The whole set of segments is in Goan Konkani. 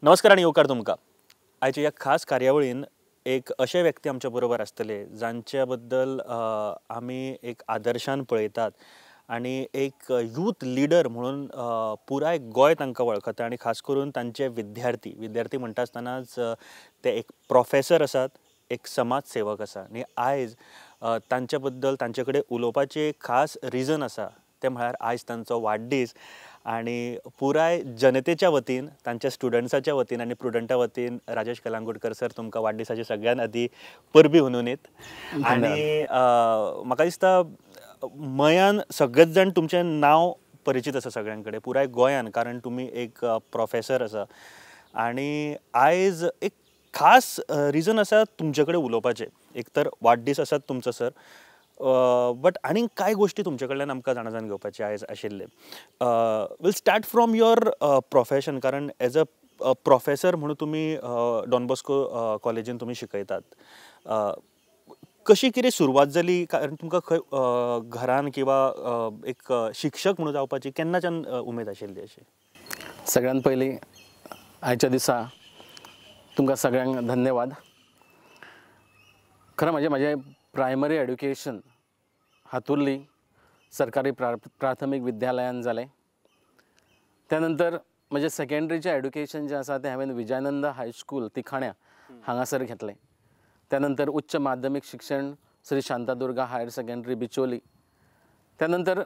नमस्कार आनी येवकार तुमकां. आयच्या ह्या खास कार्यावळीन एक अशे व्यक्ती आमच्या बरोबर आसतले जांचे बद्दल आमी एक आदर्शान पळयतात आनी एक यूथ लिडर म्हणून पुराय गोंय तांकां वळखता आनी खास करून तांचे विद्यार्थी विद्यार्थी म्हणटा आसतनाच ते एक प्रोफेसर आसात, एक समाज सेवक आसा आनी आयज तांचे बद्दल तांचे कडेन उलोवपाचें खास रिजन आसा तें म्हळ्यार आयज तांचो वाडदीस आनी पुराय जनतेच्या वतीन, तांच्या स्टुडंट्साच्या वतीन आनी प्रुडंटा वतीन राजेश कलांगुटकर सर तुमकां वाडदिसाची सगळ्यान आदी परबी हुनूनीत. आनी म्हाका दिसता मयान सगळेच जाण तुमचें नांव परिचीत आसा सगळ्यां कडेन पुराय गोंयान, कारण तुमी एक प्रोफेसर आसा आनी आयज एक खास रिजन आसा तुमचे कडेन उलोवपाचें. एक तर वाडदीस आसात तुमचो सर, बट आनीक कांय गोश्टी तुमचे कडल्यान आमकां जाणा जावन घेवपाचे आयज आशिल्ले. We'll start from your profession, कारण एज अ प्रोफेसर म्हणून तुमी डॉन बॉस्को कॉलेजीन तुमी शिकयतात. कशी कितें सुरवात जाली, कारण तुमकां खंय घरान किंवा एक शिक्षक म्हणून जावपाची केन्नाच्यान उमेद आशिल्ली अशी? सगळ्यात पयलीं आयच्या दिसा तुमकां सगळ्यांक धन्यवाद. खरें म्हणजे म्हजें प्रायमरी एड्युकेशन हातुर्ली सरकारी प्राथमीक विद्यालयान जालें. त्यानंतर म्हजें सेकेंडरीचें एड्युकेशन जें आसा तें हांवें विजयानंद हायस्कूल तिखाण्या हांगासर घेतलें. त्यानंतर उच्च माध्यमीक शिक्षण श्री शांतादुर्गा हायर सेकेंडरी बिचोली. त्यानंतर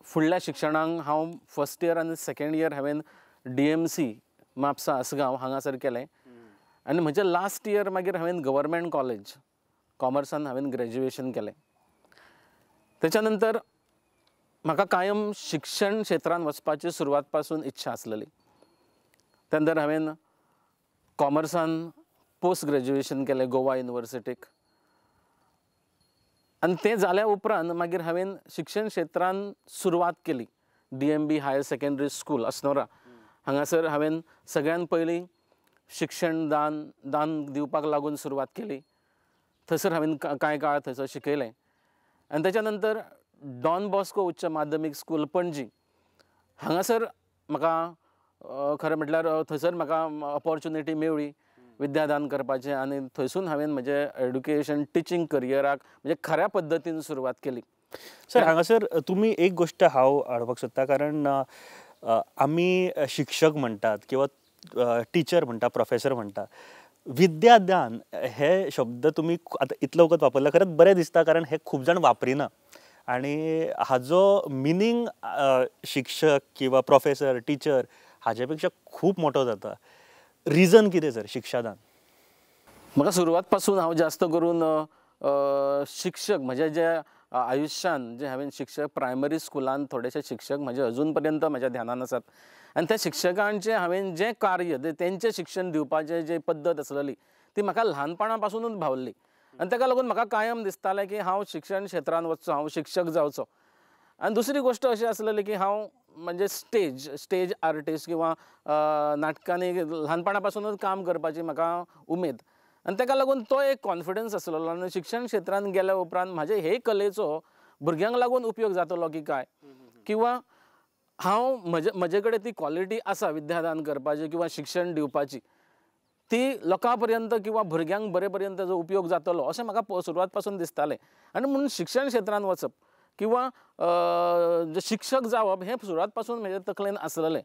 फुडल्या शिक्षणाक हांव फर्स्ट इयर आनी सेकेंड इयर हांवें DMC Mapusa Assagao हांगासर केलें आनी म्हजें लास्ट इयर मागीर हांवें गव्हर्मेंट कॉलेज कॉमर्सान हांवें ग्रॅज्युएशन केलें. तेच्या नंतर म्हाका कायम शिक्षण क्षेत्रांत वचपाची सुरवात पासून इच्छा आसलेली. त्या नंतर हांवें कॉमर्सान पोस्ट ग्रॅज्युएशन केलें गोवा युनिवर्सिटीक आनी तें जाल्या उपरांत मागीर हांवें शिक्षण क्षेत्रांत सुरवात केली. DMB higher secondary school Assonora हांगासर हांवें सगळ्यान पयलीं शिक्षण दान दान दिवपाक लागून सुरवात केली. थंयसर हांवें कांय काळ थंयसर शिकयलें आनी तेच्या नंतर डॉन बॉस्को उच्च माध्यमीक स्कूल पणजी हांगासर म्हाका खरें म्हटल्यार थंयसर म्हाका ऑपॉर्चुनिटी मेवळी विद्यादान करपाचें आनी थंयसून हांवें म्हजें एड्युकेशन टिचींग करियराक म्हणजे खऱ्या पद्दतीन सुरवात केली. सर हांगासर तुमी एक गोश्ट हांव हाडपाक सोदता, कारण आमी शिक्षक म्हणटात किंवा टिचर म्हणटा, प्रोफेसर म्हणटा, विद्यादान हे शब्द तुमी आतां इतलो वखत वापरला, खरेंच बरें दिसता कारण हे खूब जाण वापरिना आनी हाजो मिनींग शिक्षक किंवा प्रोफेसर टिचर हाजे पेक्षा खूब मोठो जाता. रिजन कितें सर शिक्षादान? म्हाका सुरवात पासून हांव जास्त करून शिक्षक म्हज्या ज्या आयुश्यान जे हांवें शिक्षक प्रायमरी स्कुलान थोडेशे शिक्षक म्हजे अजून पर्यंत म्हज्या ध्यानान आसात आनी त्या शिक्षकांचें हांवें जें कार्य तेंचें शिक्षण दिवपाचें जे पद्दत आसलेली ती म्हाका ल्हानपणा पासुनूच भावल्ली आनी ताका लागून म्हाका कायम दिसतालें की हांव शिक्षण क्षेत्रांत वचचो, हांव शिक्षक जावचो. आनी दुसरी गोश्ट अशी आसलेली की हांव म्हणजे स्टेज आर्टिस्ट किंवा नाटकांनी ल्हानपणा पासुनूच काम करपाची म्हाका उमेद आनी ताका लागून तो एक कॉन्फिडन्स आसलेलो आनी शिक्षण क्षेत्रांत गेल्या उपरांत म्हाजे हे कलेचो भुरग्यांक लागून उपयोग जातलो की काय, किंवा हांव म्हजे कडेन ती क्वॉलिटी आसा विद्यादान करपाची किंवा शिक्षण दिवपाची, ती लोकां पर्यंत किंवा भुरग्यांक बरे पर्यंत ताजो उपयोग जातलो अशें म्हाका सुरवात पासून दिसतालें. आनी म्हणून शिक्षण क्षेत्रांत वचप किंवा शिक्षक जावप हें सुरवात पासून म्हज्या तकलेन आसलेलें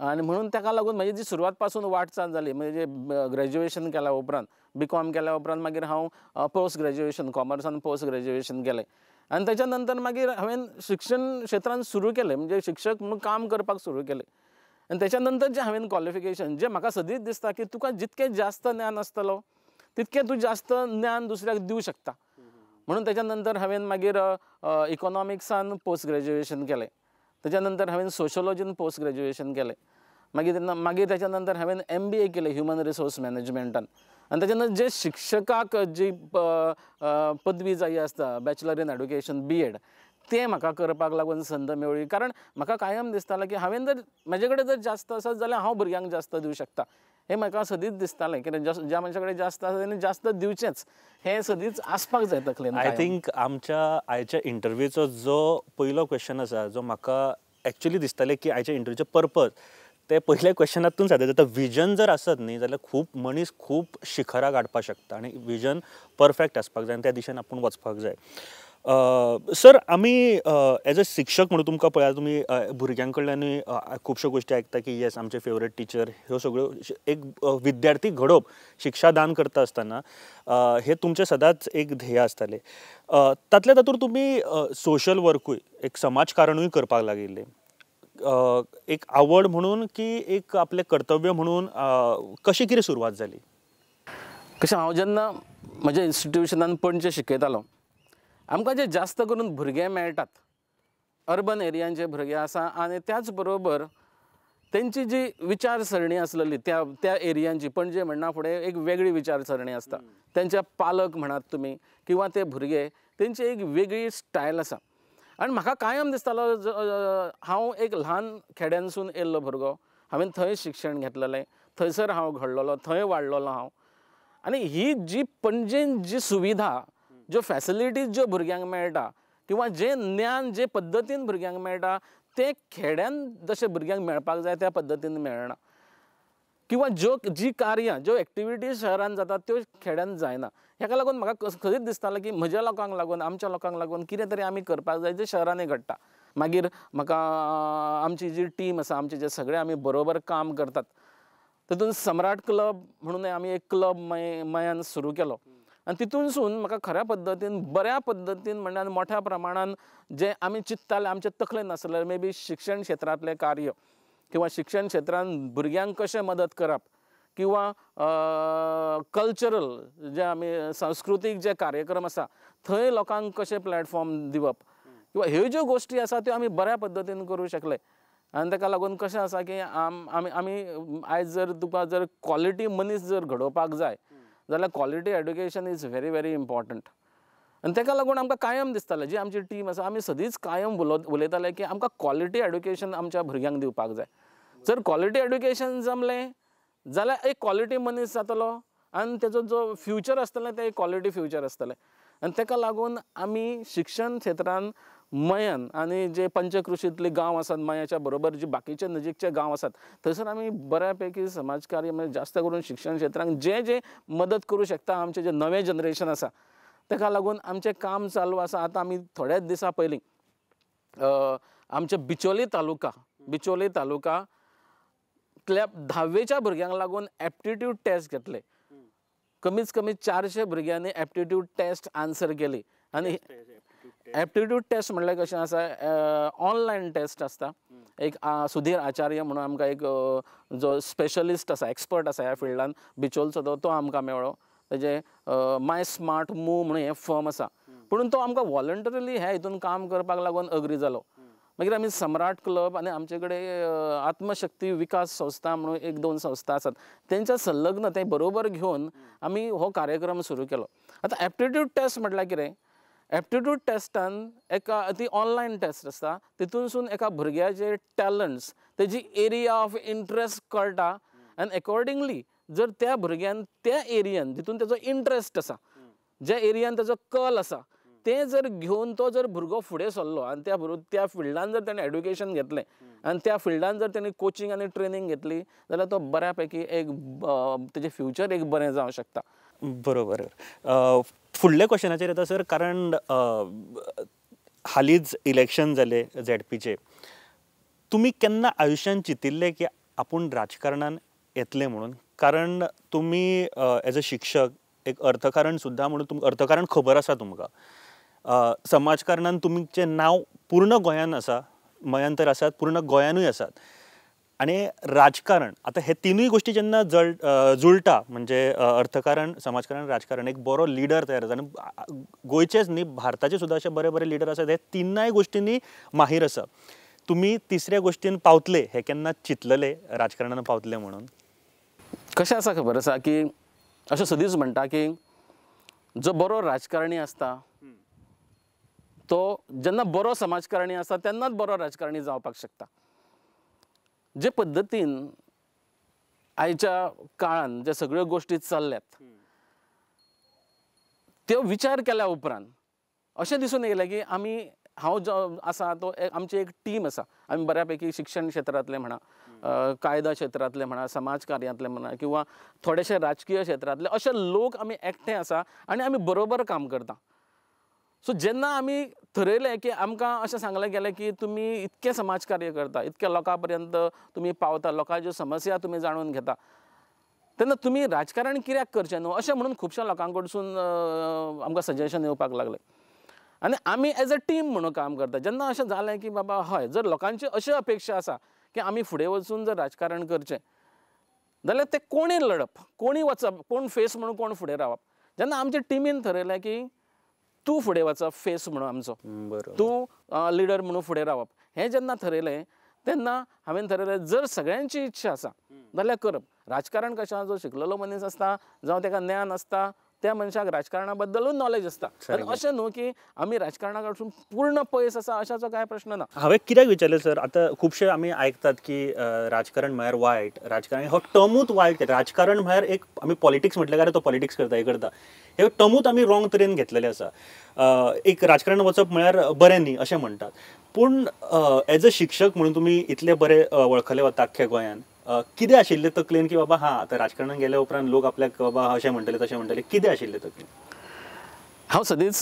आनी म्हणून ताका लागून म्हजी जी सुरवात पासून वाटचाल जाली म्हणजे ग्रॅज्युएशन केल्या उपरांत BCom केल्या उपरांत मागीर हांव पोस्ट ग्रॅज्युएशन कॉमर्सान पोस्ट ग्रॅज्युएशन केलें आनी तेच्या नंतर मागीर हांवें शिक्षण क्षेत्रांत सुरू केलें, म्हणजे शिक्षक म्हणून काम करपाक सुरू केलें. आनी तेच्या नंतर जें हांवें क्वॉलिफिकेशन जें म्हाका सदींच दिसता की तुका जितकें जास्त ज्ञान आसतलो तितकें तूं जास्त ज्ञान दुसऱ्याक दिवं शकता. म्हणून तेच्या नंतर हांवें मागीर इकॉनॉमिक्सान पोस्ट ग्रॅज्युएशन केलें, तेच्या नंतर हांवें सोशोलॉजीन पोस्ट ग्रॅज्युएशन केलें, मागीर तेच्या नंतर हांवें MBA केलें ह्युमन रिसोर्स मॅनेजमेंटान. आनी तेच्या नंतर जे शिक्षकाक जी पदवी जाय आसता बॅचलर इन एड्युकेशन BEd तें म्हाका करपाक लागून संद मेळ्ळी, कारण म्हाका कायम दिसतालें की हांवें जर म्हजे कडेन जर जास्त आसत जाल्यार हांव भुरग्यांक जास्त दिवं शकता. हें म्हाका सदींच दिसतालें कित्याक ज्या मनशा कडेन जास्त आसा तेणी जास्त दिवचेंच, हें सदींच आसपाक जाय तकलेन. I think आमच्या आयच्या इंटरव्यूचो जो पयलो क्वेश्चन आसा जो म्हाका एक्चुअली दिसतालें की आयच्या इंटरव्यूचो पर्पज ते पयल्या क्वेश्चनातून सादर जाता. विजन जर आसत न्ही जाल्यार खूब मनीस खूब शिखरां गाठपाक शकता आनी विजन परफेक्ट आसपाक जाय आनी त्या दिशेन आपूण वचपाक जाय. सर, आमी एज अ शिक्षक म्हणून तुमकां पळयात, तुमी भुरग्यां कडल्यानूय खुबश्यो गोश्टी आयकता की येस आमचे फेवरेट टिचर, ह्यो सगळ्यो एक विद्यार्थी घडोवप, शिक्षा दान करता आसतना हे तुमचें सदांच एक ध्येय आसतालें. तातल्या तातूंत तुमी सोशल वर्कूय, एक समाजकारणूय करपाक लागिल्लें. एक आवड म्हणून की एक आपलें कर्तव्य म्हणून कशी कितें सुरवात जाली? कशें, हांव जेन्ना म्हज्या इन्स्टिट्युशनान पणजे शिकयतालो, आमकां जे जास्त करून भुरगे मेळटात अर्बन एरियांचे भुरगे आसा आनी त्याच बरोबर तेंची जी विचारसरणी आसलेली त्या त्या एरियांची, पणजे म्हणना फुडें एक वेगळी विचारसरणी आसता, तेंचे पालक म्हणात तुमी किंवा ते भुरगे, तेंची एक वेगळी स्टायल आसा. आनी म्हाका कायम दिसतालो, हांव एक ल्हान खेड्यांसून येयल्लो भुरगो, हांवें थंय शिक्षण घेतलेलें, थंयसर हांव घडलेलो, थंय वाडलेलो हांव. आनी ही जी पणजेन जी सुविधा, ज्यो फॅसिलिटीज ज्यो भुरग्यांक मेळटा किंवा जें ज्ञान जे पद्दतीन भुरग्यांक मेळटा तें खेड्यान जशें भुरग्यांक मेळपाक जाय त्या पद्दतीन मेळना, किंवा ज्यो जी कार्यां, ज्यो एक्टिविटीज शहरान जातात त्यो खेड्यान जायना. हेका लागून म्हाका खरीच दिसतालें की म्हज्या लोकांक लागून, आमच्या लोकांक लागून कितें तरी आमी करपाक जाय जें शहरांनी घडटा. मागीर म्हाका आमची जी टीम आसा, आमचे जे सगळे आमी बरोबर काम करतात, तातूंत सम्राट क्लब म्हणून आमी एक क्लब मयान सुरू केलो आनी तितूनसून म्हाका खऱ्या पद्दतीन, बऱ्या पद्दतीन म्हणल्यार मोठ्या प्रमाणान जें आमी चिंतताले, आमचे तकलेन नासलें, मे बी शिक्षण क्षेत्रांतलें कार्य किंवा शिक्षण क्षेत्रांत भुरग्यांक कशें मदत करप किंवा कल्चरल जे आमी सांस्कृतीक जे कार्यक्रम आसा थंय लोकांक कशें प्लॅटफॉर्म दिवप किंवा ह्यो ज्यो गोश्टी आसा त्यो आमी बऱ्या पद्दतीन करूं शकले. आनी ताका लागून कशें आसा की आमी आमी आयज जर तुका जर क्वॉलिटी मनीस जर घडोवपाक जाय जाल्यार quality education is very very important. आनी ताका लागून आमकां कायम दिसतालें, जी आमची टीम आसा आमी सदींच कायम उलयताले की आमकां क्वॉलिटी एड्युकेशन आमच्या भुरग्यांक दिवपाक जाय. जर क्वॉलिटी एड्युकेशन जमलें जाल्यार एक क्वॉलिटी मनीस जातलो आनी तेजो जो फ्युचर आसतलें तें एक क्वॉलिटी फ्युचर आसतलें. आनी ताका लागून आमी शिक्षण क्षेत्रान मयान आनी जे पंचकृशींतले गांव आसात, मयाच्या बरोबर जे बाकीचे नजीकचे गांव आसात थंयसर आमी बऱ्यापैकी समाजकार्य म्हणजे जास्त करून शिक्षण क्षेत्रांत जे जे मदत करूं शकता आमचें जें नवें जनरेशन आसा ताका लागून आमचें काम चालू आसा. आतां आमी थोड्याच दिसां पयलीं आमच्या बिचोली तालुका, बिचोली तालुका धावेच्या भुरग्यांक लागून एप्टिट्यूड टेस्ट घेतले. कमीत कमी 400 भुरग्यांनी एप्टिट्यूड टेस्ट आन्सर केली. आनी एप्टिट्यूड टेस्ट म्हणल्यार कशें आसा, ऑनलायन टेस्ट आसता. एक सुधीर आचार्य म्हणून आमकां एक जो स्पेशलिस्ट आसा, एक्सपर्ट आसा ह्या फिल्डान बिचोलचो, तो आमकां मेळ्ळो. तेजें माय स्मार्ट मूव म्हणून हें फर्म आसा, पूण तो आमकां वॉलंटरीली ह्या हितून काम करपाक लागून अग्री जालो. मागीर आमी सम्राट क्लब आनी आमचे कडेन आत्मशक्ती विकास संस्था म्हणून एक दोन संस्था आसात, तेंच्या संलग्न ते बरोबर घेवन आमी हो कार्यक्रम सुरू केलो. आतां एप्टिट्यूड टेस्ट म्हटल्यार कितें, एप्टिट्यूड टेस्टान एका ती ऑनलायन टेस्ट आसता, तितूनसून एका भुरग्याचे टॅलंट्स, तेजी एरिया ऑफ इंट्रस्ट कळटा आनी एकॉर्डिंगली जर त्या भुरग्यान त्या एरियान जितून तेजो इंट्रस्ट आसा, ज्या एरियान तेजो कल आसा तें जर घेवन तो जर भुरगो फुडें सरलो आनी त्या त्या फिल्डान जर तेणें एड्युकेशन घेतलें आनी त्या फिल्डान जर तेणें कोचिंग आनी ट्रेनींग घेतली जाल्यार तो बऱ्या पैकी एक तेजें फ्युचर एक बरें जावंक शकता. बरोबर. फुडल्या क्वेश्चनाचेर येता सर, कारण हालींच इलेक्शन जालें झेडपीचें, तुमी केन्ना आयुश्यान चिंतिल्लें की आपूण राजकारणान येतलें म्हणून? कारण तुमी एज अ शिक्षक एक अर्थकारण सुद्दां म्हणून तुमकां अर्थकारण खबर आसा तुमकां, समाजकारणान तुमचें नांव पूर्ण गोंयान आसा, मयान तर आसात, पूर्ण गोंयानूय आसात, आनी राजकारण आतां हे तिनूय गोश्टी जेन्ना जुळटा म्हणजे अर्थकारण, समाजकारण, राजकारण, एक बरो लिडर तयार जाता. आनी गोंयचेच न्ही भारताचे सुद्दां अशे बरे बरे लिडर आसात, हे तिनाय गोश्टींनी माहीर आसा. तुमी तिसऱ्या गोश्टीन पावतले हे केन्ना चिंतलेले राजकारणान पावतले म्हणून? कशें आसा खबर आसा की अशें सदींच म्हणटा की जो बरो राजकारणी आसता तो जेन्ना बरो समाजकारणी आसता तेन्नाच बरो राजकारणी जावपाक शकता. जे पद्दतीन आयच्या काळान जे सगळ्यो गोश्टी चल्ल्यात त्यो विचार केल्या उपरांत अशें दिसून येयलें की आमी, हांव जो आसा तो आमची एक टीम आसा, आमी बऱ्या पैकी शिक्षण क्षेत्रांतले म्हणा, कायदा क्षेत्रांतले म्हणा, समाज कार्यांतले म्हणा किंवा थोडेशे राजकीय क्षेत्रांतले अशे लोक आमी एकठांय आसा आनी आमी बरोबर काम करता. सो जेन्ना आमी थरयलें की आमकां अशें सांगलें गेलें की तुमी इतकें समाज कार्य करता, इतक्या लोकां पर्यंत तुमी पावता, लोकांच्यो समस्या तुमी जाणून घेता, तेन्ना तुमी राजकारण कित्याक करचें न्हू अशें म्हणून खुबश्या लोकां कडसून आमकां सजेशन येवपाक लागलें आनी आमी एज अ टीम म्हणून काम करता. जेन्ना अशें जालें की बाबा हय, जर लोकांची अशी अपेक्षा आसा की आमी फुडें वचून जर राजकारण करचें जाल्यार तें कोणी लडप, कोणी वचप, कोण फेस म्हणून कोण फुडें रावप. जेन्ना आमच्या टिमीन थरयलें की तूं फुडें वचप फेस म्हणून आमचो, तूं लिडर म्हणून फुडें रावप, हें जेन्ना थरयलें तेन्ना हांवें थरयलें जर सगळ्यांची इच्छा आसा जाल्यार करप. राजकारण कशें, जो शिकलेलो मनीस आसता जावं ताका ज्ञान आसता त्या मनशाक राजकारणा बद्दलूय नॉलेज आसता. अशें न्हू की आमी राजकारणा कडसून पूर्ण पयस आसा अशाचो कांय प्रश्न ना. हांवें कित्याक विचारलें सर, आतां खुबशे आमी आयकतात की राजकारण म्हळ्यार वायट, राजकारण हो टर्मूच वायट. राजकारण म्हळ्यार एक आमी पॉलिटिक्स म्हटलें काय तो पॉलिटिक्स करता, हें करता, हे टर्मूच आमी रॉंग तरेन घेतलेले आसा. एक राजकारण वचप म्हळ्यार बरें न्ही अशें म्हणटात, पूण एज अ शिक्षक म्हणून तुमी इतले बरे वळखले वता अख्ख्या गोंयान, कितें आशिल्लें तकलेन की बाबा हां आतां राजकारणान गेल्या उपरांत लोक आपल्याक बाबा अशें म्हणटले तशें म्हणटले, कितें आशिल्लें तकलेन? हांव सदींच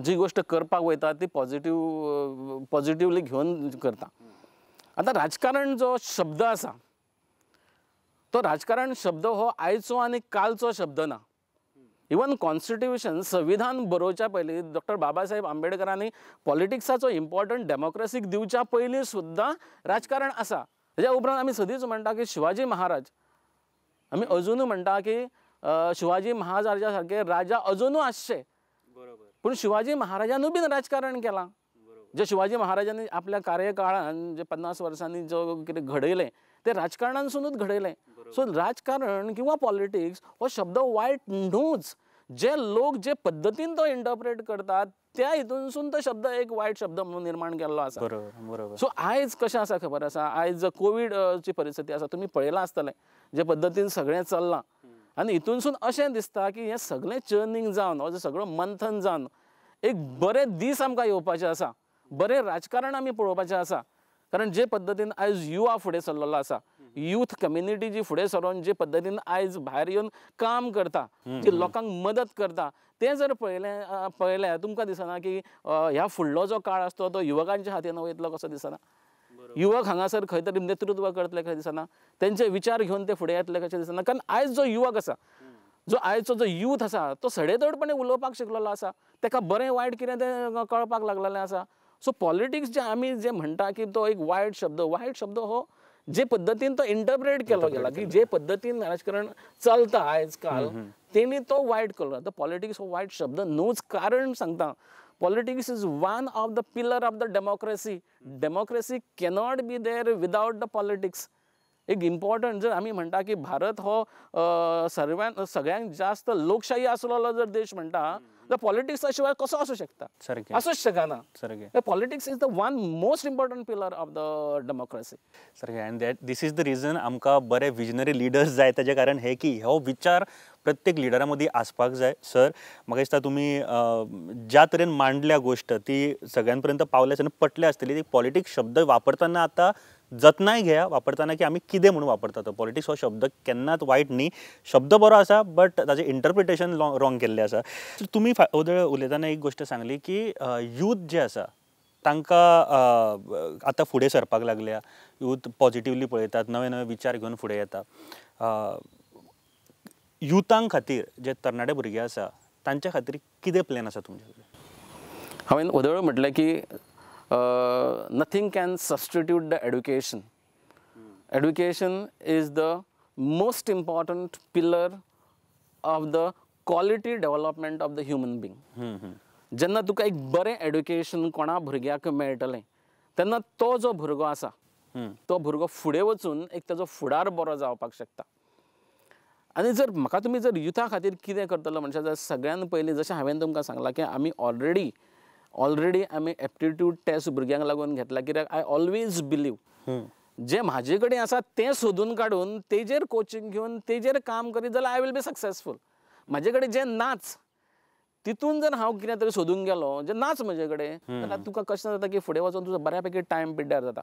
जी गोश्ट करपाक वयता ती पॉजिटिवली घेवन करता. आतां राजकारण जो शब्द आसा तो राजकारण शब्द हो आयचो आनी कालचो शब्द ना. इवन कॉन्स्टिट्युशन, संविधान बरोवच्या पयलीं डॉक्टर बाबासाहेब आंबेडकरांनी पॉलिटिक्साचो इम्पॉर्टंट डेमोक्रेसीक दिवच्या पयलीं सुद्दां राजकारण आसा. तेज्या उपरांत आमी सदींच म्हणटा की शिवाजी महाराज, आमी अजुनूय म्हणटा की शिवाजी महाराजा सारके राजा अजुनूय आसचे, पूण शिवाजी महाराजानूय बीन राजकारण केलां. जे शिवाजी महाराजांनी आपल्या कार्यकाळान जे 50 वर्सांनी जो कितें घडयलें तें राजकारणानसुनूच घडयलें. सो राजकारण किंवा पॉलिटिक्स हो शब्द वायट न्हूच, जे लोक जे पद्दतीन तो इंटरप्रेट करतात त्या हितूनसून तो शब्द एक वायट शब्द म्हणून निर्माण केल्लो आसा. बरोबर. सो आयज कशें आसा खबर आसा, आयज कोवीडची परिस्थिती आसा, तुमी पळयलां आसतलें जे पद्दतीन सगळें चल्लां आनी हितूनसून अशें दिसता की हें सगळें चर्निंग जावन हो सगळो मंथन जावन एक बरे दीस आमकां येवपाचे आसा, बरें राजकारण आमी पळोवपाचें आसा. कारण जे पद्दतीन आयज युवा फुडें सरलेलो आसा, यूथ कम्युनिटी जी फुडें सरोन जे पद्दतीन आयज भायर येवन काम करता, जी लोकांक मदत करता, तें जर पळयलें तुमकां दिसना की ह्या फुडलो जो काळ आसता तो युवकांच्या हातीन वयतलो कसो दिसना. युवक हांगासर खंय तरी नेतृत्व करतले कशें दिसना, तेंचे विचार घेवन ते फुडें येतले कशें दिसना. कारण आयज जो युवक आसा, जो आयचो जो यूथ आसा तो सडेतोडपणे उलोवपाक शिकलेलो आसा, ताका बरें वायट कितें तें कळपाक लागलेलें आसा. सो पॉलिटिक्स जे आमी जे म्हणटा की तो एक वायट शब्द, वायट शब्द हो जे पद्दतीन तो इंटरप्रेट केलो गेला की जे पद्दतीन राजकारण चलता आयज काल तेणी तो वायट केलो. आतां पॉलिटिक्स हो वायट शब्द न्हूच, कारण सांगता, politics is one of the pillar of the democracy. Democracy cannot be there without the politics. एक इम्पॉर्टंट जर आमी म्हणटा की भारत हो सगळ्यांत जास्त लोकशाही आसलेलो जर देश म्हणटा जाल्यार पॉलिटिक्सा शिवाय कसो आसूं शकता, आसूंच शकना. Politics is the one most important pillar of the democracy. सारकें. And that this is the reason आमकां बरे विजनरी लिडर्स जाय. ताजें कारण हें की हो विचार प्रत्येक लिडरा मदीं आसपाक जाय. सर म्हाका दिसता तुमी ज्या तरेन मांडल्या गोश्ट ती सगळ्यां पर्यंत पावल्या आनी पटल्या आसतली. ती पॉलिटिक्स शब्द वापरतना आतां जतनाय घेया वापरतना की आमी कितें म्हणून वापरता तो. पॉलिटिक्स हो शब्द केन्नाच वायट न्ही, शब्द बरो आसा बट ताजें इंटरप्रिटेशन रॉंग केल्लें आसा. तुमी वदळ उलयतना एक गोश्ट सांगली की यूथ जे आसा तांकां आतां फुडें सरपाक लागल्या, यूथ पॉजिटिवली पळयतात, नवे नवे विचार घेवन फुडें येता. युथां खातीर जे तरणाटे भुरगे आसा तांच्या खातीर कितें प्लॅन आसा तुमचे कडेन? हांवें वदळ म्हटलें की nothing can substitute the education. Education is the most important pillar of the quality development of the human being. जेन्ना तुका एक बरें एड्युकेशन कोणा भुरग्याक मेळटलें तेन्ना तो जो भुरगो आसा तो भुरगो फुडें वचून एक ताजो फुडार बरो जावपाक शकता. आनी जर म्हाका तुमी जर युथा खातीर कितें करतलो म्हणशात जाल्यार सगळ्यान पयलीं जशें हांवें तुमकां सांगलां की आमी ऑलरेडी आमी एप्टिट्यूड टेस्ट भुरग्यांक लागून घेतला. कित्याक I always believe जे म्हाजे कडेन आसा तें सोदून काडून तेजेर कोचिंग घेवन तेजेर काम करीत जाल्यार I will be successful. म्हाजे कडेन जें नाच तितून जर हांव कितें तरी सोदूंक गेलो जें नाच म्हजे कडेन जाल्यार तुका कशें जाता की फुडें वचून तुजो बऱ्या पैकी टायम पिड्ड्यार जाता.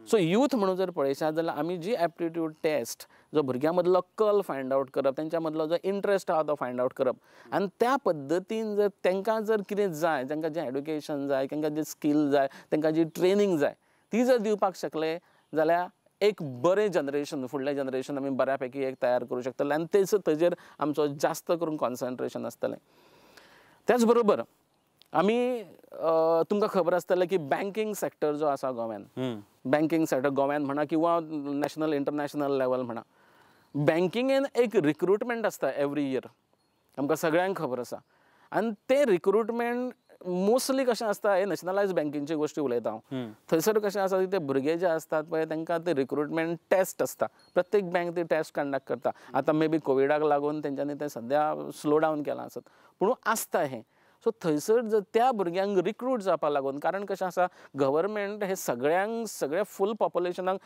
सो यूथ म्हणून जर पळयशात जाल्यार आमी जी एप्टिट्यूड टेस्ट जो भुरग्यां मदलो कल फायंड आवट करप, तेंच्या मदलो जो इंट्रस्ट आहा तो फायंड आवट करप आनी त्या पद्दतीन जर तांकां जर कितें जाय, तांकां जें एडुकेशन जाय, तांकां जें स्कील जाय, तांकां जी ट्रेनींग जाय ती जर दिवपाक शकले जाल्यार एक बरें जनरेशन, फुडलें जनरेशन आमी बऱ्या पैकी एक तयार करूं शकतले आनी तेच तेजेर आमचो जास्त करून कॉन्सन्ट्रेशन आसतलें. त्याच बरोबर आमी तुमकां खबर आसतलें की बँकींग सॅक्टर जो आसा गोव्यान, बँकींग सॅक्टर गोव्यान म्हणा किंवा नॅशनल इंटरनॅशनल लेवल म्हणा, बँकिंगेन एक रिक्रुटमेंट आसता एवरी इयर, आमकां सगळ्यांक खबर आसा. आनी तें रिक्रुटमेंट मोस्टली कशें आसता, हे नॅशनलायज बँकिंगची गोश्टी उलयता हांव, थंयसर कशें आसा ते भुरगे जे आसतात पळय तांकां ते रिक्रुटमेंट टेस्ट आसता, प्रत्येक बँक ती टेस्ट कंडक्ट करता. आतां मे बी कोविडाक लागून तेंच्यांनी तें सद्या स्लो डावन केलां आसत, पूण आसता हें. सो थंयसर जर त्या भुरग्यांक रिक्रूट जावपाक लागून, कारण कशें आसा गव्हर्मेंट हे सगळ्यांक सगळ्या फूल पॉप्युलेशनाक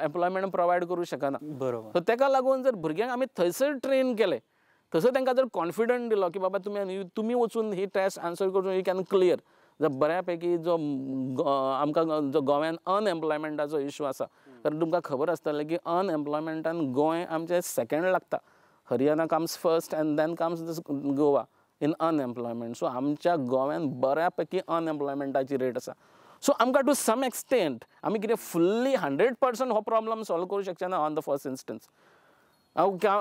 एम्प्लॉयमेंट प्रोवायड करूं शकना. बरोबर. सो तेका लागून जर भुरग्यांक आमी थंयसर ट्रेन केले, थंयसर तांकां जर कॉन्फिडंट दिलो की बाबा तुमी तुमी वचून ही टेस्ट आन्सर करून you can clear, जर बऱ्या पैकी जो आमकां जो गोव्यान अनएम्प्लॉयमेंटाचो इशू आसा, कारण तुमकां खबर आसतलें की अनएम्प्लॉयमेंटान गोंय आमचें सेकेंड लागता, Haryana comes first and then comes Goa in unemployment. So आमच्या गोव्यान बऱ्या पैकी अनएम्प्लॉयमेंटाची रेट आसा. सो आमकां टू सम एक्सटेंट आमी कितें फुल्ली 100% हो प्रॉब्लम सॉल्व करूं शकचे ना ऑन the first instance,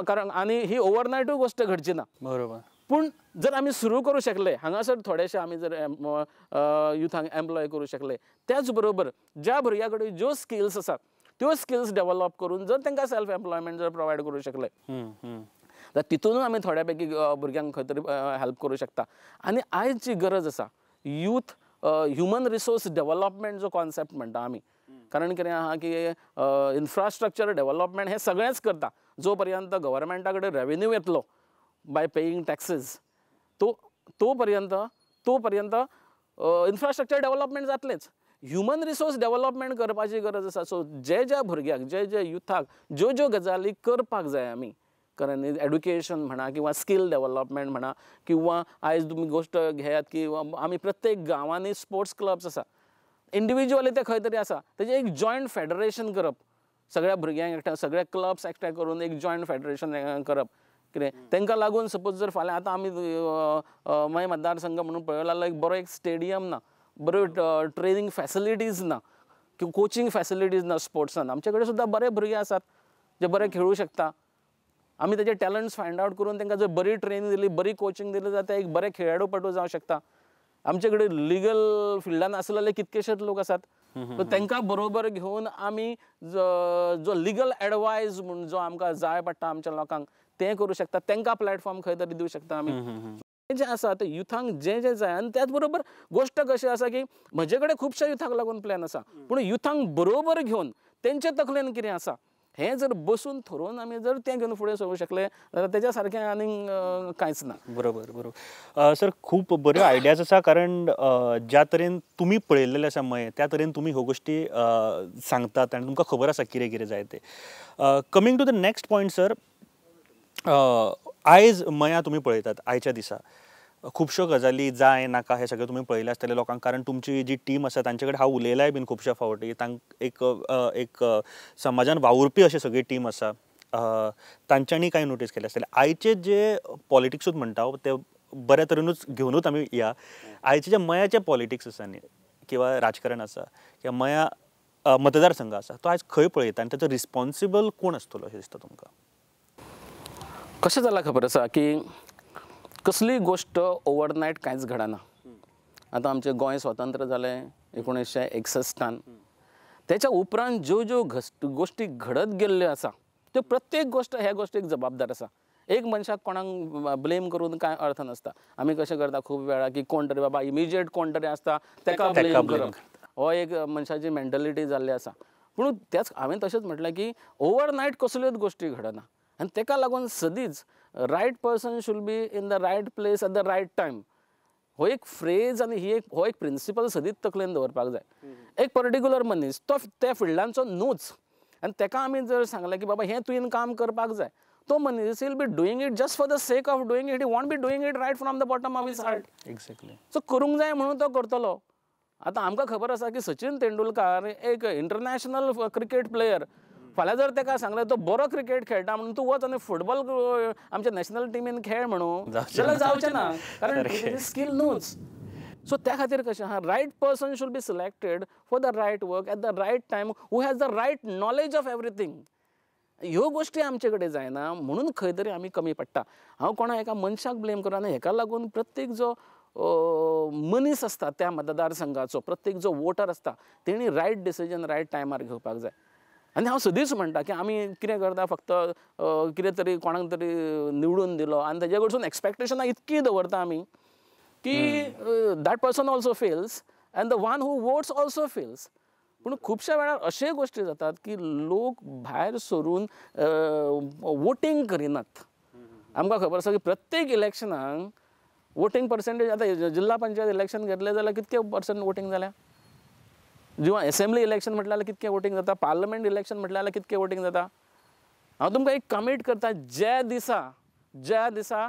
कारण आनी ही ओवरनायटूय गोश्ट घडची ना. बरोबर. पूण जर आमी सुरू करूं शकले हांगासर थोडेशे आमी जर युथांक एम्प्लॉय करूं शकले, त्याच बरोबर ज्या भुरग्या कडेन ज्यो स्किल्स आसात त्यो स्किल्स डेवलप करून जर तांकां सेल्फ एम्प्लॉयमेंट जर प्रोवायड करूं शकले जाल्यार तितूनूय आमी थोड्या पैकी भुरग्यांक खंय तरी हेल्प करूं शकता. आनी आयज जी गरज आसा यूथ ह्युमन रिसोर्स डेवलपमेंट जो कॉन्सेप्ट म्हणटा आमी, कारण कितें आहा की इन्फ्रास्ट्रक्चर डेवलपमेंट हें सगळेंच करता, जो पर्यंत गव्हर्मेंटा कडेन रेवेन्यू येतलो बाय पेईंग टॅक्सीज तो तो पर्यंत तो पर्यंत इन्फ्रास्ट्रक्चर डेवलपमेंट जातलेंच. ह्युमन रिसोर्स डेवलपमेंट करपाची गरज आसा. सो जे ज्या भुरग्याक जे जे युथाक ज्यो ज्यो गजाली करपाक जाय आमी, कारण एड्युकेशन म्हणा किंवा स्कील डेवलपमेंट म्हणा, किंवा आयज तुमी गोश्ट घेयात की आमी प्रत्येक गांवांनी स्पोर्ट्स क्लब्स आसा, इंडिविज्युअली ते खंय तरी आसा, तेजें एक जॉयंट फेडरेशन करप, सगळ्या भुरग्यांक एकठांय सगळे क्लब्स एकठांय करून एक जॉयंट फेडरेशन करप कितें तांकां लागून सपोज जर फाल्यां आतां आमी मये मतदारसंघ म्हणून पळयलो जाल्यार एक बरो एक स्टेडियम ना, बऱ्यो ट्रेनींग फॅसिलिटीज ना, किंवा कोचिंग फॅसिलिटीज ना स्पोर्ट्सान. आमचे कडेन सुद्दां बरे भुरगे आसात जे बरे खेळूं शकता, आमी तेजे टॅलंट्स फायंड आवट करून तांकां जर बरी ट्रेनींग दिली, बरी कोचिंग दिली जाल्यार ते एक बरे खेळाडूपटू जावं शकता. आमचे कडेन लिगल फिल्डान आसलेले कितकेशेच लोक आसात, तांकां बरोबर घेवन आमी जो लिगल एडवायज म्हूण जो आमकां जाय पडटा आमच्या लोकांक तें करूं शकता, तांकां प्लॅटफॉर्म खंय तरी दिवं शकता आमी. जें आसा तें युथांक जें जें जाय. आनी त्याच बरोबर गोश्ट कशी आसा की म्हजे कडेन खुबश्या युथाक लागून प्लॅन आसा, पूण युथांक बरोबर घेवन तेंचे तकलेन कितें आसा हें जर बसून थरोवन आमी जर तें घेवन फुडें सरूंक शकले जाल्यार तेज्या सारकें आनीक कांयच ना. बरोबर बरोबर सर, खूब बऱ्यो आयडियाज आसा, कारण ज्या तरेन तुमी पळयल्लें आसा मये त्या तरेन तुमी ह्यो गोश्टी सांगतात आनी तुमकां खबर आसा कितें कितें जाय तें. Coming to the next point sir, आयज मया तुमी पळयतात आयच्या दिसा खुबश्यो गजाली जाय नाका हें सगळें तुमी पळयलें आसतलें लोकांक, कारण तुमची जी टीम आसा तांचे कडेन हांव उलयलाय बीन खुबश्या फावटी, एक एक समाजान वावुरपी अशी सगळी टीम आसा, तांच्यांनी कांय नोटीस केलें आसतलें. आयचे जे पॉलिटिक्सूच म्हणटा ते बऱ्या तरेनूच घेवनूच आमी या, आयचे जे मयाचे पॉलिटिक्स आसा न्ही किंवा राजकारण आसा किंवा मया मतदारसंघ आसा तो आयज खंय पळयता आनी ताचो रिस्पॉन्सिबल कोण आसतलो अशें दिसता तुमकां? कशें जालां खबर आसा की कसलीय गोश्ट ओवरनायट कांयच घडना. आतां आमचें गोंय स्वतंत्र जालें 1961, तेच्या उपरांत ज्यो ज्यो गोश्टी घडत गेल्ल्यो आसा त्यो प्रत्येक गोश्ट ह्या गोश्टीक जबाबदार आसा. एक मनशाक कोणाक ब्लेम करून कांय अर्थ नासता. आमी कशें करता खूब वेळा की कोण तरी बाबा इमिजिएट कोण तरी आसता तेका ब्लेम करप, हो एक मनशाची मेंटलिटी जाल्ली आसा. पूण त्याच हांवें तशेंच म्हटलें की ओवरनायट कसल्योच गोश्टी घडना आनी तेका लागून सदींच right person should be in the right place at the right time हो एक फ्रेज आनी ही एक हो एक प्रिंसिपल सदींच तकलेन दवरपाक जाय. एक पर्टिक्युलर मनीस तो त्या फिल्डांचो न्हूच आनी तेका आमी जर सांगलें की बाबा हें तुवें काम करपाक जाय, तो मनीस will be doing it just for the sake of doing it, he won't be doing it right from the bottom of his heart. Exactly. So करूंक जाय म्हणून तो करतलो. आतां आमकां खबर आसा की सचिन तेंडुलकार एक इंटरनॅशनल क्रिकेट प्लेयर, फाल्यां जर ताका सांगलें तो बरो क्रिकेट खेळटा म्हणून तूं वच आनी फुटबॉल आमच्या नॅशनल टिमीन खेळ म्हणून जाल्यार जावचें ना, कारण स्कील न्हूच. सो त्या खातीर कशें आहा, right person should be selected for the right work at the right time, who has the right knowledge of everything. ह्यो गोश्टी आमचे कडेन जायना म्हणून खंय तरी आमी कमी पडटा. हांव कोणा एका मनशाक ब्लेम करना आनी हेका लागून प्रत्येक जो मनीस आसता त्या मतदारसंघाचो, प्रत्येक जो वोटर आसता तेणी रायट डिसिजन रायट टायमार घेवपाक जाय. आनी हांव सदींच म्हणटा की आमी कितें करता, फक्त कितें तरी कोणाक तरी निवडून दिलो आनी तेजे कडसून एक्सपेक्टेशनां इतकी दवरता आमी की that person also fails and the one who votes also fails. पूण खुबश्या वेळार अशे गोश्टी जातात की लोक भायर सरून वोटींग करिनात. आमकां खबर आसा की प्रत्येक इलेक्शनाक वोटींग पर्सेंटेज, आतां जिल्हा पंचायत इलेक्शन घेतलें जाल्यार कितके पर्संट वोटींग जाल्या, किंवा एसेंब्ली इलेक्शन म्हटल्यार जाल्यार कितकें वोटींग जाता, पार्लमेंट इलेक्शन म्हटल्यार जाल्यार कितकें वोटींग जाता. हांव तुमकां एक कमीट करता, ज्या दिसा ज्या दिसा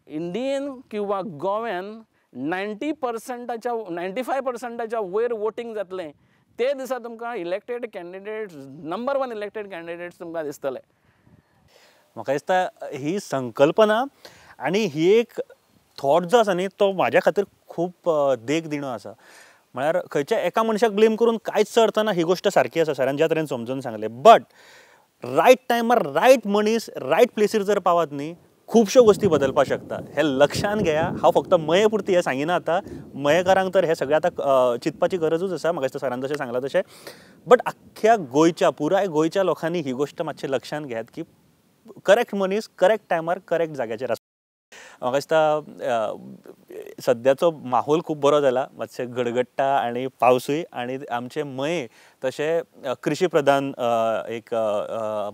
इंडियन किंवा गोव्यान 90%च्या 95%च्या वयर वोटींग जातलें ते दिसा तुमकां elected candidates, number 1 elected candidates तुमकां दिसतले. म्हाका दिसता ही संकल्पना आनी ही एक थॉट जो आसा न्ही तो म्हाज्या खातीर खूब देख दिणो आसा. म्हळ्यार खंयच्या एका मनशाक ब्लेम करून कांयच अर्थ ना, ही गोश्ट सारकी आसा सरान ज्या तरेन समजून सांगलें. बट रायट टायमार रायट मनीस रायट प्लेसीर जर पावत न्ही खुबश्यो गोश्टी बदलपाक शकता, हें लक्षान घेया. हांव फक्त मये पुरती हें सांगिना, आतां मयेकारांक तर हें सगळें आतां चिंतपाची गरजूच आसा, म्हाका दिसता सरान जशें सांगलां तशें. बट आख्ख्या गोंयच्या, पुराय गोंयच्या लोकांनी ही गोश्ट मातशी लक्षान घेयात की करेक्ट मनीस करेक्ट टायमार करेक्ट जाग्याचेर आसा. म्हाका दिसता सद्याचो माहोल खूब बरो जाला, मातशें गडगडटा आनी पावसूय, आनी आमचे मये तशें कृशी प्रधान एक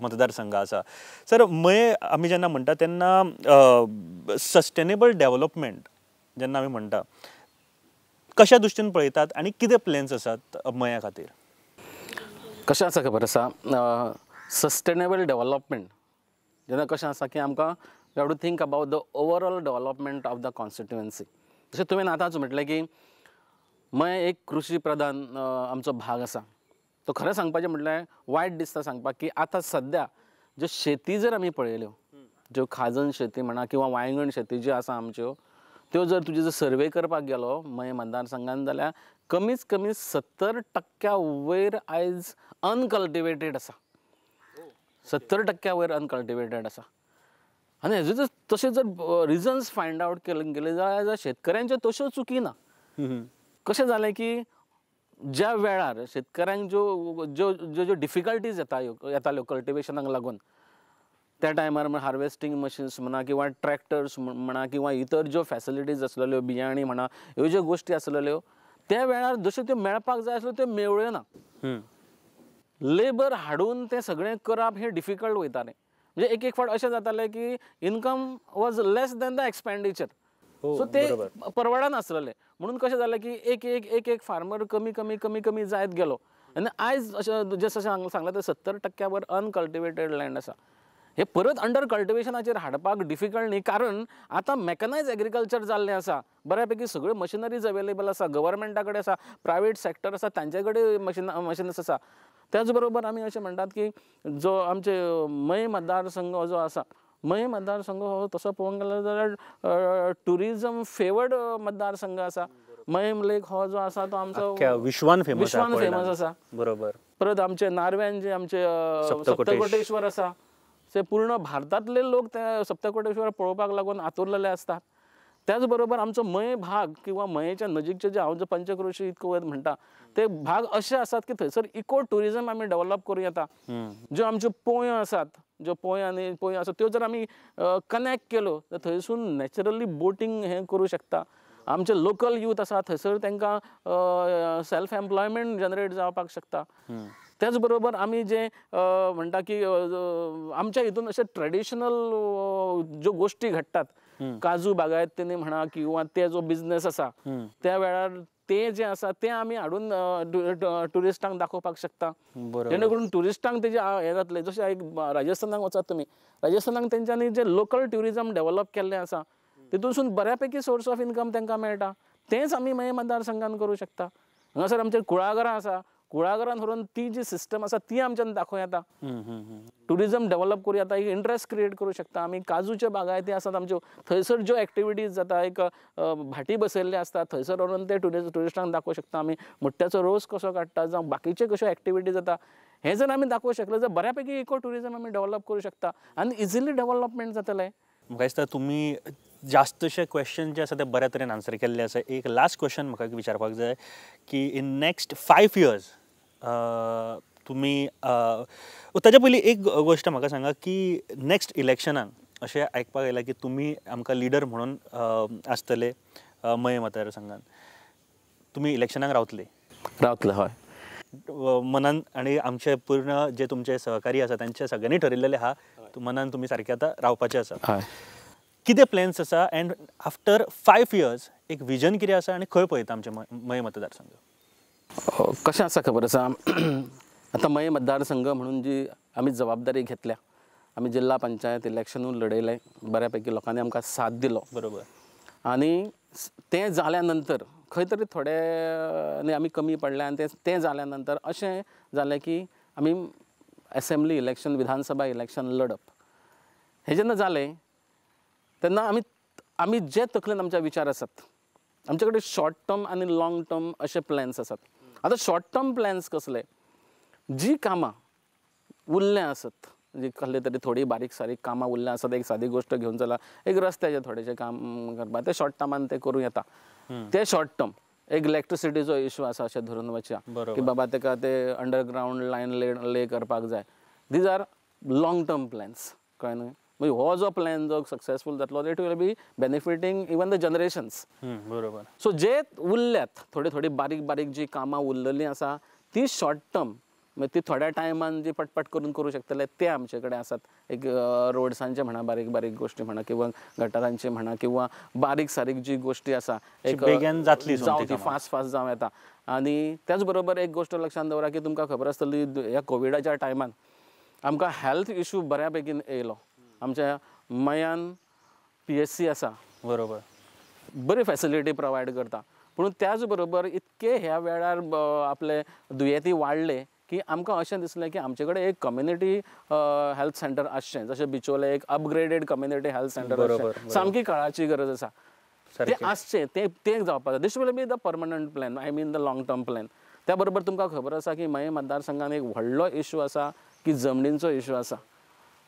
मतदारसंघ आसा. सर, मये आमी जेन्ना म्हणटा तेन्ना सस्टेनेबल डेव्हलपमेंट जेन्ना आमी म्हणटा कशा दृश्टीन पळयतात आनी कितें प्लॅन्स आसात मया खातीर? कशें आसा खबर आसा, सस्टेनेबल डेव्हलपमेंट जेन्ना कशें आसा की आमकां we have to think about the overall development of the constituency. जशें तुवें आतांच म्हटलें की मये एक कृशी प्रधान आमचो भाग आसा, तो खरें सांगपाचें म्हटल्यार वायट दिसता सांगपाक की आतां सद्या ज्यो शेती जर आमी पळयल्यो, ज्यो खाजन शेती म्हणा किंवा वांयगण शेती ज्यो आसा आमच्यो, त्यो जर तुजी जर सर्वे करपाक गेलो मये मतदारसंघान जाल्यार कमीत कमी 70% वयर आयज अनकल्टिवेटेड आसा, 70% वयर अनकल्टिवेटेड आसा. आनी हेजो जर तशें जर रिजन्स फायंड आवट केले गेले जाल्यार शेतकऱ्यांच्यो तश्यो चुकी ना. कशें जालें की ज्या वेळार शेतकऱ्यांक ज्यो ज्यो ज्यो ज्यो डिफिकल्टीज येताल्यो कल्टिवेशनाक लागून, त्या टायमार हार्वेस्टींग मशीन्स म्हणा किंवा ट्रॅक्टर्स म्हणा किंवा इतर ज्यो फॅसिलिटीज आसलेल्यो, बियाणी म्हणा, ह्यो ज्यो गोश्टी आसलेल्यो त्या वेळार जश्यो त्यो मेळपाक जाय आसल्यो त्यो मेळ्ळ्यो ना. लेबर हाडून तें सगळें करप हें डिफिकल्ट वयतालें. म्हणजे एक एक फावट अशें जातालें की income was less than the expenditure, so ते परवडनासलेलें. म्हणून कशें जालें की एक एक एक एक फार्मर कमी कमी कमी कमी जायत गेलो आनी आयज अशें जशें सांगलें तें 70% वर अनकल्टिवेटेड लँड आसा. हे परत अंडर कल्टिवेशनाचेर हाडपाक डिफिकल्ट न्ही, कारण आतां मॅकनायज एग्रीकल्चर जाल्लें आसा, बऱ्यापैकी सगळ्यो मशिनरीज अवेलेबल आसा, गव्हर्मेंटा कडेन आसा, प्रायवेट सॅक्टर आसा तांचे कडेन मशिन्स आसा. त्याच बरोबर आमी अशें म्हणटात की जो आमचे मये मतदारसंघ जो आसा, मये मतदारसंघ हो तसो पळोवंक गेलो जाल्यार ट्युरिजम फेवर्ड मतदारसंघ आसा. मयेम लेक हो जो आसा तो आमचो विश्वान फेमस आसा, बरोबर. परत आमचे नार्व्यान जे आमचे सप्तकोटेश्वर आसा, ते पूर्ण भारतांतले लोक ते सप्तकोटेश्वर पळोवपाक लागून आतुरलेले आसतात. त्याच बरोबर आमचो मये भाग किंवा मयेच्या नजीकचे जे हांव जो पंचक्रोशी इतको म्हणटा ते भाग अशे आसात की थंयसर इको ट्युरिजम आमी डेव्हलप करूं येता. ज्यो आमच्यो पोंयो आसात, ज्यो पोंयो आनी पोंयो आसा त्यो जर आमी कनेक्ट केल्यो तर थंयसून नॅचरली बोटींग हें करूं शकता. आमचे लोकल यूथ आसा थंयसर तांकां सेल्फ एम्प्लॉयमेंट जनरेट जावपाक शकता. त्याच बरोबर आमी जे म्हणटा की आमच्या हितून अशे ट्रेडिशनल ज्यो गोश्टी घडटात, काजू बागायतींनी म्हणा किंवा ते जो बिजनेस आसा त्या वेळार ते जे आसा ते आमी हाडून ट्युरिस्टांक दाखोवपाक शकता, जेणे करून ट्युरिस्टांक तेजे हें जातलें. जशें एक राजस्थानाक वचात तुमी, राजस्थानाक तेंच्यांनी जे लोकल ट्युरिजम डेव्हलप केल्लें आसा तितूनसून बऱ्यापैकी सोर्स ऑफ इनकम तांकां मेळटा. तेंच आमी मये मतदारसंघान करूं शकता. हांगासर आमचे कुळागरां आसा, कुळागरान व्हरून ती जी सिस्टम आसा ती आमच्यान दाखोवं येता, ट्युरिजम डेवलप करूं येता, एक इंट्रस्ट क्रिएट करूं शकता. आमी काजूच्यो बागायती आसात आमच्यो, थंयसर ज्यो एक्टिविटीज जाता, एक भाटी बसयल्ली आसता थंयसर व्हरून ते ट्युरिस्टांक दाखोवं शकता. आमी मुट्ट्याचो रोस कसो काडटा जावं बाकीचे कश्यो एक्टिविटी जाता, हें जर आमी दाखोवंक शकले जाल्यार बऱ्या पैकी इको ट्युरिजम आमी डेवलप करूं शकता आनी इजिली डेवलपमेंट जातलें. म्हाका दिसता तुमी जास्तशे क्वेश्चन जे आसा ते बऱ्या तरेन आन्सर केल्ले आसा. एक लास्ट क्वेश्चन म्हाका विचारपाक जाय की इन नेक्स्ट 5 इयर्स तुमी, ताच्या पयलीं एक गोश्ट म्हाका सांगा की नेक्स्ट इलेक्शनाक अशें आयकपाक आयलां की तुमी आमकां लिडर म्हणून आसतले मये मतदारसंघान, तुमी इलेक्शनाक रावतले? रावतले, हय, मनान. आनी आमचे पूर्ण जे तुमचे सहकारी आसा तांचे सगळ्यांनी ठरयल्लें आहा, मनान तुमी सारकें आतां रावपाचें आसा. कितें प्लॅन्स आसा एंड आफ्टर 5 इयर्स एक विजन कितें आसा आनी खंय पळयता आमचे मये मतदारसंघ? कशें आसा खबर आसा, आतां मये मतदारसंघ म्हणून जी आमी जबाबदारी घेतल्या, आमी जिल्हा पंचायत इलेक्शनूय लडयलें, बऱ्या पैकी लोकांनी आमकां साथ दिलो, बरोबर. आनी तें जाल्या नंतर खंय तरी थोडे आमी कमी पडले आनी तें जाल्या नंतर अशें जालें की आमी असेंब्ली इलेक्शन, विधानसभा इलेक्शन लडप. हें जेन्ना जालें तेन्ना आमी आमी जे तकलेन आमचे विचार आसात, आमचे कडेन शॉर्ट टर्म आनी लॉंग टर्म अशे प्लॅन्स आसात. आतां शॉर्ट टर्म प्लॅन्स कसले, जी कामां उरल्या आसत, जी कसले तरी थोडी बारीक सारीक कामां उरल्या आसत, एक सादी गोश्ट घेवन चला, एक रस्त्याचें थोडेशें काम करपाक, तें शॉर्ट टर्मान तें करूं येता, तें शॉर्ट टर्म. एक इलेक्ट्रिसिटीचो इशू आसा अशें धरून वचया की बाबा तेका ते अंडरग्रावंड लायन ले करपाक जाय, these are long term plans, कळ्ळें न्हय. मागीर हो जो प्लॅन जो सक्सेसफूल जातलो it will be benefiting even the generations, बरोबर. सो जे उरल्यात थोडी थोडी बारीक बारीक जी कामां उरलेलीं आसा ती शॉर्ट टर्म, मागीर ती थोड्या टायमान जी पटपट करून करूं शकतले ते आमचे कडेन आसात. एक रोड्सांचे म्हणा, बारीक बारीक गोश्टी म्हणा, किंवा गटारांचे म्हणा, किंवा बारीक सारीक जी गोश्टी आसा एक बेगीन जातली, जावं ती फास्ट फास्ट जावं येता. आनी त्याच बरोबर एक गोश्ट लक्षांत दवरा की तुमकां खबर आसतली ह्या कोविडाच्या टायमान आमकां हेल्थ इशू बऱ्या पैकीन येयलो. आमच्या मयान PHC आसा, बरोबर, बरी फॅसिलिटी प्रोवायड करता, पूण त्याच बरोबर इतके ह्या वेळार आपले दुयेंती वाडले की आमकां अशें दिसलें की आमचे कडेन एक कम्युनिटी हेल्थ सेंटर आसचें, जशें बिचोले एक अपग्रेडेड कम्युनिटी हेल्थ सेंटर आसचें, सामकी काळाची गरज आसा, तें आसचें, तें जावपाक जाय. This will be the permanent plan, I mean the long term plan. त्या बरोबर तुमकां खबर आसा की मये मतदारसंघान एक व्हडलो इशू आसा की जमनींचो इशू आसा,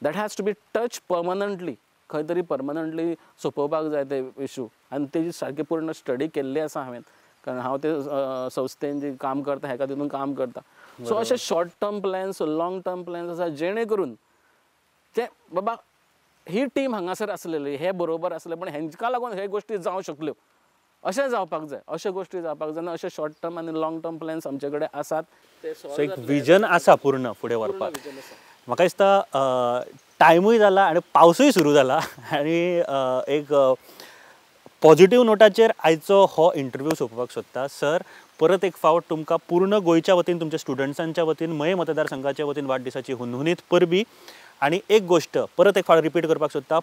that has to be touch permanently, खंय तरी परमनंटली सोंपोवपाक जाय ते इशू. आनी तेजी सारकी पूर्ण स्टडी केल्ली आसा हांवें, कारण हांव ते संस्थेन जी काम करता हेका तितून काम करता. सो अशे short term plans, long term plans आसा, जेणे करून ते बाबा ही टीम हांगासर आसलेली हे बरोबर आसले, पण हेंकां लागून हे गोश्टी जावं शकल्यो, अशें जावपाक जाय, अश्यो गोश्टी जावपाक जाय. अशे शॉर्ट टर्म आनी लॉंग टर्म प्लॅन्स आमचे कडेन आसात. सो एक विजन आसा पूर्ण फुडें व्हरपाक. म्हाका दिसता टायमूय जाला आनी पावसूय सुरू जाला आनी एक पॉझिटिव्ह नोटाचेर आयचो हो इंटरव्यू सोंपोवपाक सोदता. सर, परत एक फावट तुमकां पूर्ण गोंयच्या वतीन, तुमच्या स्टुडंट्सांच्या वतीन, मये मतदारसंघाच्या वतीन वाडदिसाची हुनहुनीत परबी. आनी एक गोश्ट परत एक फावट रिपीट करपाक सोदता,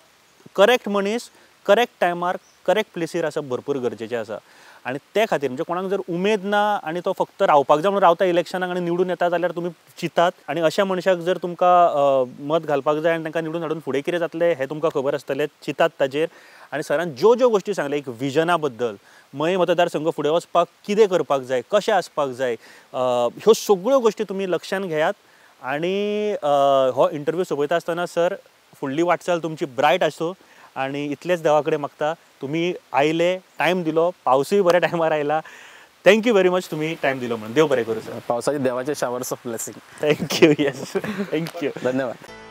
करेक्ट मनीस करेक्ट टायमार करेक्ट प्लेसीर आसप भरपूर गरजेचें आसा. आनी ते खातीर म्हणजे कोणाक जर उमेद ना आनी तो फक्त रावपाक जाय म्हणून रावता इलेक्शनाक आनी निवडून येता जाल्यार तुमी चिंतात, आनी अशा मनशाक जर तुमकां मत घालपाक जाय आनी तांकां निवडून हाडून फुडें कितें जातलें हें तुमकां खबर आसतलें, चिंतात ताजेर. आनी सरान ज्यो ज्यो गोश्टी सांगले एक विजना बद्दल, मये मतदारसंघ फुडें वचपाक कितें करपाक जाय, कशें आसपाक जाय, ह्यो सगळ्यो गोश्टी तुमी लक्षांत घेयात. आनी हो इंटरव्यू सोंपयता आसतना सर, फुडली वाटचाल तुमची ब्रायट आसूं आनी इतलेंच देवा कडेन मागता. तुमी आयले, टायम दिलो, पावसूय बऱ्या टायमार आयला. Thank you very much, तुमी टायम दिलो म्हणून. देव बरें करूं सर. पावसाचे देवाचे showers of blessing. Thank you. Yes, thank you. धन्यवाद.